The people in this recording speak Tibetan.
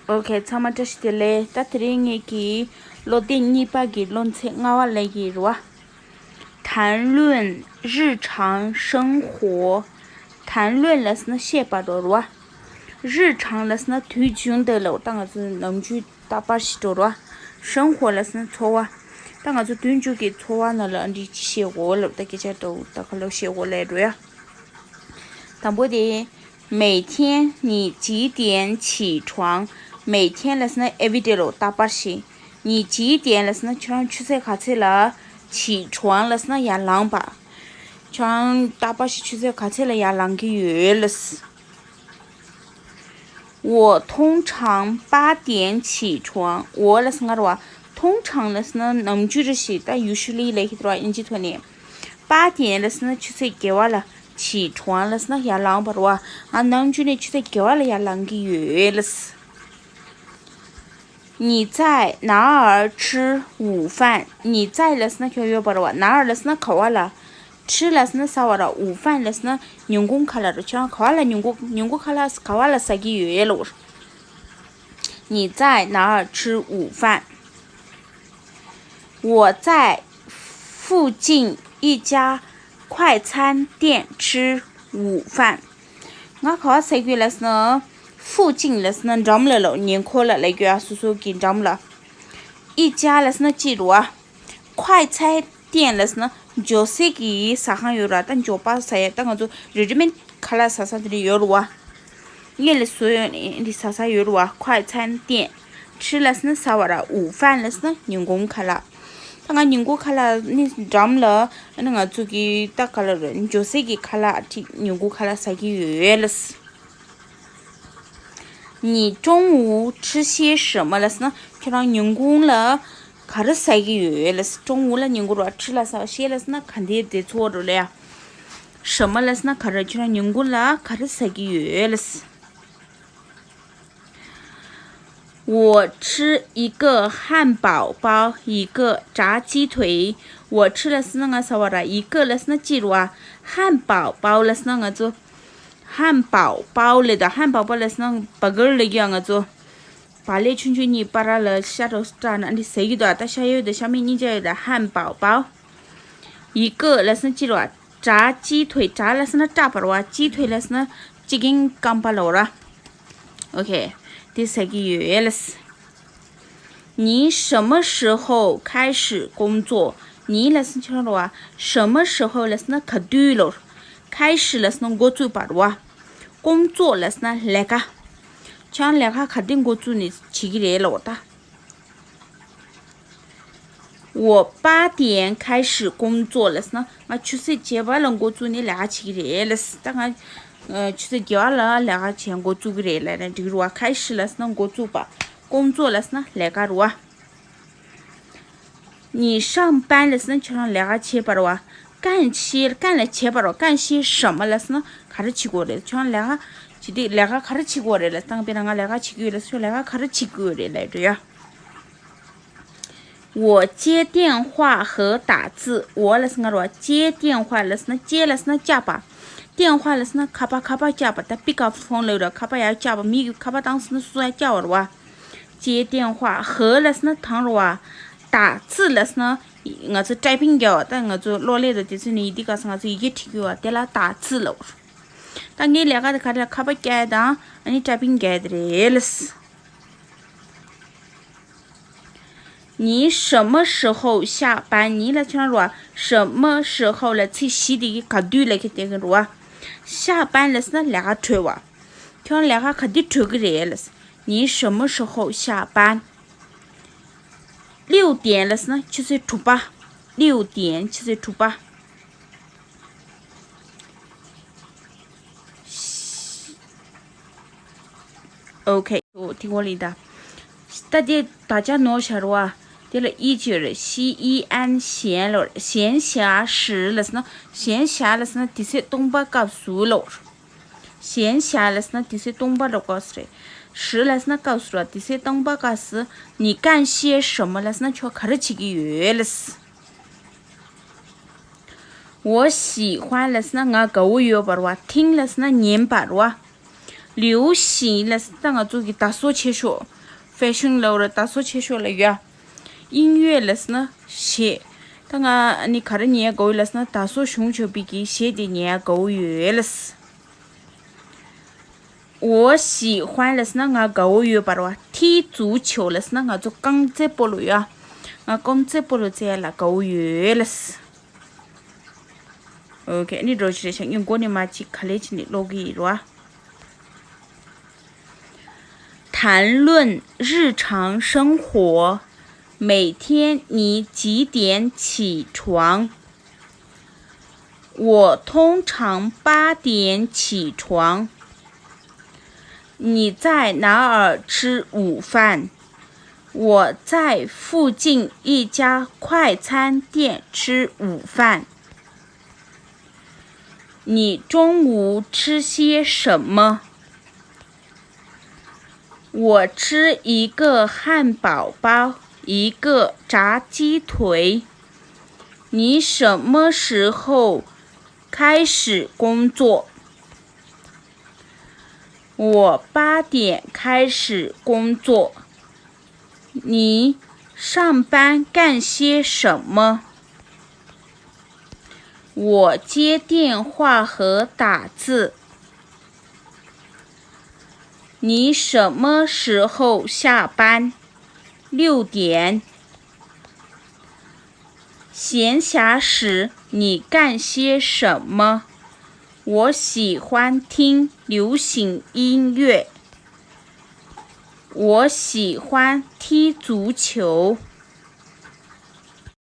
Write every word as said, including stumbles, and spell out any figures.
ཨོ་ཁེ། ཚང་མ་བཀྲ་ཤིས་བདེ་ལེགས། ད་དེ་རིང་ངེད་ཀྱི་སློབ་དེབ་གཉིས་པ་གི་སློབ་ཚན་ལྔ་པ་སླེབས་ཀྱི་རེད་བ། 谈论日常生活། 谈论 ལབ་ཟེར་ན་བཤད་པ་རེད་བ། 日常 ལབ་ཟེར་ན་དུས་རྒྱུན་དུ་ལབ། ད་ང་ཚོ་ནམ་རྒྱུན་རྟག་པར་བྱེད་འགྲོ་རེད་བ། 生活 ལབ་ཟེར་ན་འཚོ་བ། ད་ང་ཚོ་དུས་རྒྱུན་གྱི་འཚོ་བ་ནང་ལ་འདི་ཅི་བྱེད་དགོས་ལབ། ད་སྐད་ཆ་འདྲ་བོ་ད་ག་ལབ་བཤད་དགོས་ལབ་འགྲོ་ཡ། དང་པོ་དེ། 每天你几点起床། 每天 ལབ་ཟེར་ན་everyday ལབ། རྟག་པར་བྱེད། 你几点 ལབ་ཟེར་ན་ཁྱོད་རང་ཆུ་ཚོད་ག་ཚོད་ལ། 起床 ལབ་ཟེར་ན་ཡར་ལངས་པ། ཁྱོད་རང་རྟག་པར་བྱེད་ཆུ་ཚོད་ག་ཚོད་ལ་ཡར་ལངས་ཀྱི་ཡོད་ལབ། 我通常八点起床། 我 ལབ་ཟེར་ན་ང་རེད་བ། 通常 ལབ་ཟེར་ན་ནམ་རྒྱུན་རེ་ཞིག་ད་usually ལབ་ཀྱི་འདུག་ར། དབྱིན་ཇིའི་ཐོག་ནས། 八点 ལབ་ཟེར་ན་ཆུ་ཚོད་བརྒྱད་པ་ལ། 起床 ལབ་ཟེར་ན་ཡར་ལངས་པ་རེད་བ། ང་ནམ་རྒྱུན་ནས་ཆུ་ཚོད་བརྒྱད་པ་ལ་ཡར་ལངས་ཀྱི་ཡོད་ལབ། 你在哪儿吃午饭། 你在 ལབ་ཟེར་ན་ཁྱོད་ཡོད་པ་རེད་བ། 哪儿 ལབ་ཟེར་ན་ག་པར་ལ། 吃 ལབ་ཟེར་ན་ཟ་བ་རེད། 午饭 ལབ་ཟེར་ན་ཉིན་གུང་ཁ་ལག་རེད། ཁྱོད་རང་ག་པར་ལ་ཉིན་གུང་ཉིན་གུང་ཁ་ལག་ག་པར་ལ་ཟ་གི་ཡོད་ལབ། 你在哪儿吃午饭། 我在附近一家快餐店吃午饭། ང་ག་པར་ཟ་གི་ཡོད་ལབ་ཟེར་ན། 附近 ལབ་ཟེར་ན་འགྲམ་ལ་ལབ། ཉེ་འཁོར་ལ་ལབ་རྒྱུ་ཡ། སོ་སོ་གི་འགྲམ་ལ། 一家 ལབ་ཟེར་ན་གཅིག་རེད་བ། 快餐店 ལབ་ཟེར་ན་མགྱོགས་སེལ་གྱི་ཟ་ཁང་ཡོད་ར། ད་མགྱོགས་པ་ཟ་ཡ། ད་ང་ཚོ་ready-made ཁ་ལག་ཟ་ས་དེ་འདྲ་ཡོད་རེད་བ། ངས་ལས་བཟོས་ཡོད་ནི་འདི་ཟ་ས་ཡོད་རེད་བ། 快餐店། 吃 ལབ་ཟེར་ན་ཟ་བ་ར། 午饭 ལབ་ཟེར་ན་ཉིན་གུང་ཁ་ལག། ད་ང་ཉིན་གུང་ཁ་ལག་ནི་འགྲམ་ལ་ཨ་ནི་ང་ཚོ་གི་ད་ག་ལ་རེད། མགྱོགས་སེལ་གྱི་ཁ་ལག་ཅིག་ཉིན་གུང་ཁ་ལག་ཟ་གི་ཡོད་ལབ། 你中午吃些什么 ལབ་ཟེར་ན་ཁྱོད་རང་ཉིན་གུང་ལ་ག་རེ་ཟ་གི་ཡོད་ལབ། 中午 ལ་ཉིན་གུང་ར། 吃 ལ་ཟ་བ། 些 ལབ་ཟེར་ན་ག་འདྲའི་དེ་ཚོ་རེད་ལབ་ཡ། 什么 ལབ་ཟེར་ན་ག་རེ། ཁྱོད་རང་ཉིན་གུང་ལ་ག་རེ་ཟ་གི་ཡོད་ལབ། 我吃一个汉堡包，一个炸鸡腿。我吃 ལབ་ཟེར་ན་ང་ཟ་བ་ར། 一个 ལབ་ཟེར་ན་གཅིག་རེད་བ། 汉堡包 ལབ་ཟེར་ན་ང་ཚོ། 汉堡包 ལབ་ད། 汉堡包 ལབ་ཟེར་ན་burger ལབ་རྒྱུ་ཡ། ང་ཚོ་བག་ལེབ་ཆུང་ཆུང་གཉིས་བར་ལ་ཤ་རུ་སྐྲག་ན་འདི་ཟ་གི་འདུག་ད་ཤ་ཡོད་དང་ཤ་མེད་གཉིས་ཆ་ཡོད་ད། 汉堡包། 一个 ལབ་ཟེར་ན་གཅིག་རེད་བ། 炸鸡腿། 炸 ལབ་ཟེར་ན་སྐྲག་པ་རེད་བ། 鸡腿 ལབ་ཟེར་ན་ཅི་ཀིན་རྐང་པ་ལབ་ར། ཨོ་ཁེ། དེ་ཟ་གི་ཡོད་ལབ། 你什么时候开始工作？ 你 ལབ་ཟེར་ན་ཁྱོད་རང་རེད་བ། 什么时候 ལབ་ཟེར་ན་ག་དུས་ལབ། 开始 ལབ་ཟེར་ན་འགོ་བཙུགས་པ་རེད་བ། 工作 ལབ་ཟེར་ན་ལས་ཀ། ཁྱོད་རང་ལས་ཀ་ག་དུས་འགོ་བཙུགས་ནས་བྱེད་ཀྱི་རེད་ལབ་ད། 我八点开始工作 ལབ་ཟེར་ན་ང་ཆུ་ཚོད་བརྒྱད་པ་ལ་འགོ་བཙུགས་ནས་ལས་ཀ་བྱེད་ཀྱི་རེད་ལབ། ད་ང་ཆུ་ཚོད་བརྒྱད་པ་ལ་ལས་ཀ་བྱེད་འགོ་བཙུགས་ཀྱི་རེད་ལབ་ན་འགྲིག་རེད་བ། 开始 ལབ་ཟེར་ན་འགོ་བཙུགས་པ། 工作 ལབ་ཟེར་ན་ལས་ཀ་རེད་བ། 你上班 ལབ་ཟེར་ན་ཁྱོད་རང་ལས་ཀ་བྱེད་པ་རེད་བ། 干些 干 ལ་བྱེད་པ་རེད་བ། 干些什么 ལབ་ཟེར་ན་ག་རེ་བྱེད་དགོས་རེད། ཁྱོད་རང་ལས་ཀ་བྱེད་དུས་ལས་ཀ་ག་རེ་བྱེད་དགོས་རེད་ལབ། ད་དཔེར་ན་ང་ལས་ཀ་བྱེད་ཀྱི་ཡོད་ལབ། ཁྱོད་ལས་ཀ་ག་རེ་བྱེད་ཀྱི་ཡོད་རེད་ལབ་འགྲོ་ཡ། 我接电话和打字། 我 ལབ་ཟེར་ན་ང་རེད་བ། 接电话 ལབ་ཟེར་ན་接 ལབ་ཟེར་ན་བཅར་བ། 电话 ལབ་ཟེར་ན་ཁ་པར། ཁ་པར་བཅར་བ། ད་pick up phone ལབ་ར། ཁ་པར་ཡར་བཅར་བ། མི་གིས་ཁ་པར་བཏང་ཟེར་ན་སོ་སོ་ཡར་བཅར་བ་རེད་བ། 接电话། 和 ལབ་ཟེར་ན་དང་རེད་བ། 打字 ལབ་ཟེར་ན་ང་ཚོ་typing རྒྱག་པ། ད་ང་ཚོ་གློག་ཀླད་དང་དེ་ཚོ་ནས་ཡི་གེ་ག་ས་ང་ཚོ་ཡི་གེ་འབྲི་གི་ཡོད་པ་དེ་ལ་打字ལབ། ད་ངའི་ལས་ཀ་དེ་ག་རེ་ལབ། ཁ་པར་བརྒྱབ་ཡ་དང་ཨ་ནི་typing རྒྱག་ཡ་དེ་རེད་ལབ། 你什么时候下班？ 你 ལབ་ཁྱོད་རང་རེད་བ། 什么时候 ལབ་ཚིག་བཞི་དེ་གི་ག་དུས་ལབ་ཁྱེད་དེ་གི་རེད་བ། 下班 ལབ་ཟེར་ན་ལས་ཀ་གྲོལ་བ། ཁྱོད་རང་ལས་ཀ་ག་དུས་གྲོལ་གི་རེད་ལབ། 你什么时候下班？ 六点 ལབ་ཟེར་ན་ཆུ་ཚོད་དྲུག་པ། 六点 ཆུ་ཚོད་དྲུག་པ། ཨོ་ཁེ། ཨོ་དེ་གོ་ལི་ད། ད་དེ་ད་ཅག་ནོར་བཞག་རེད་བ། དེ་ལ་ཨི་ཅི་རེད། 十一 ཨན་ཞན་ལོ། 闲暇时 ལབ་ཟེར་ན། 闲暇 ལབ་ཟེར་ན་དུས་ཚོད་སྟོང་པ་སྐབས་སུ་ལོ། 闲暇 ལབ་ཟེར་ན་དུས་ཚོད་སྟོང་པ་ལོ་སྐབས་སུ་རེད། 时 ལབ་ཟེར་ན་སྐབས་སུ་རེད། དུས་ཚོད་སྟོང་པ་སྐབས་སུ། 你干些什么 ལབ་ཟེར་ན་ཁྱོད་ག་རེ་བྱེད་ཀྱི་ཡོད་ལབ། 我喜欢 ལབ་ཟེར་ན་ང་དགའ་བོ་ཡོད་པ་རེད་བ། 听 ལབ་ཟེར་ན་ཉན་པ་རེད་བ། 流行 ལབ་ཟེར་ན་ད་ང་ཚོ་གི་དར་སྲོལ་ཆེ་ཤོས། ཧྥེ་ཤན་ལབ་ར་དར་སྲོལ་ཆེ་ཤོས་ལ་ཡོད། 音乐 ལབ་ཟེར་ན་གཞས། ད་ང་ནི་ག་རེ་ཉན་དགའ་བོ་ཡོད་ལབ་ཟེར་ན་དར་སྲོལ་བྱུང་ཆོག་པའི་གི་གཞས་དེ་ཉན་དགའ་བོ་ཡོད་ལབ། 我喜欢 ལབ་ཟེར་ན་ང་དགའ་བོ་ཡོད་པ་རེད་བ། 踢足球 ལབ་ཟེར་ན་ང་ཚོ་རྐང་རྩེད་སྤོ་ལོ་ཡོད། ང་རྐང་རྩེད་སྤོ་ལོ་རྩེ་ཡ་ལ་དགའ་བོ་ཡོད་ལབ། ཨོ་ཁེ། ཨ་ནི་འགྲོ་ཆེ་རེ་ཤག་ངས་མགོ་ནས་མར་ཅིག་ག་ལེ་བྱས་ནས་ཀློག་གི་ཡིན་རོ། 谈论日常生活，每天你几点起床？我通常八点起床。你在哪儿吃午饭？我在附近一家快餐店吃午饭。你中午吃些什么？我吃一个汉堡包，一个炸鸡腿。你什么时候开始工作？我八点开始工作。你上班干些什么？我接电话和打字。你什么时候下班？六点。闲暇时你干些什么？我喜欢听流行音乐。我喜欢踢足球。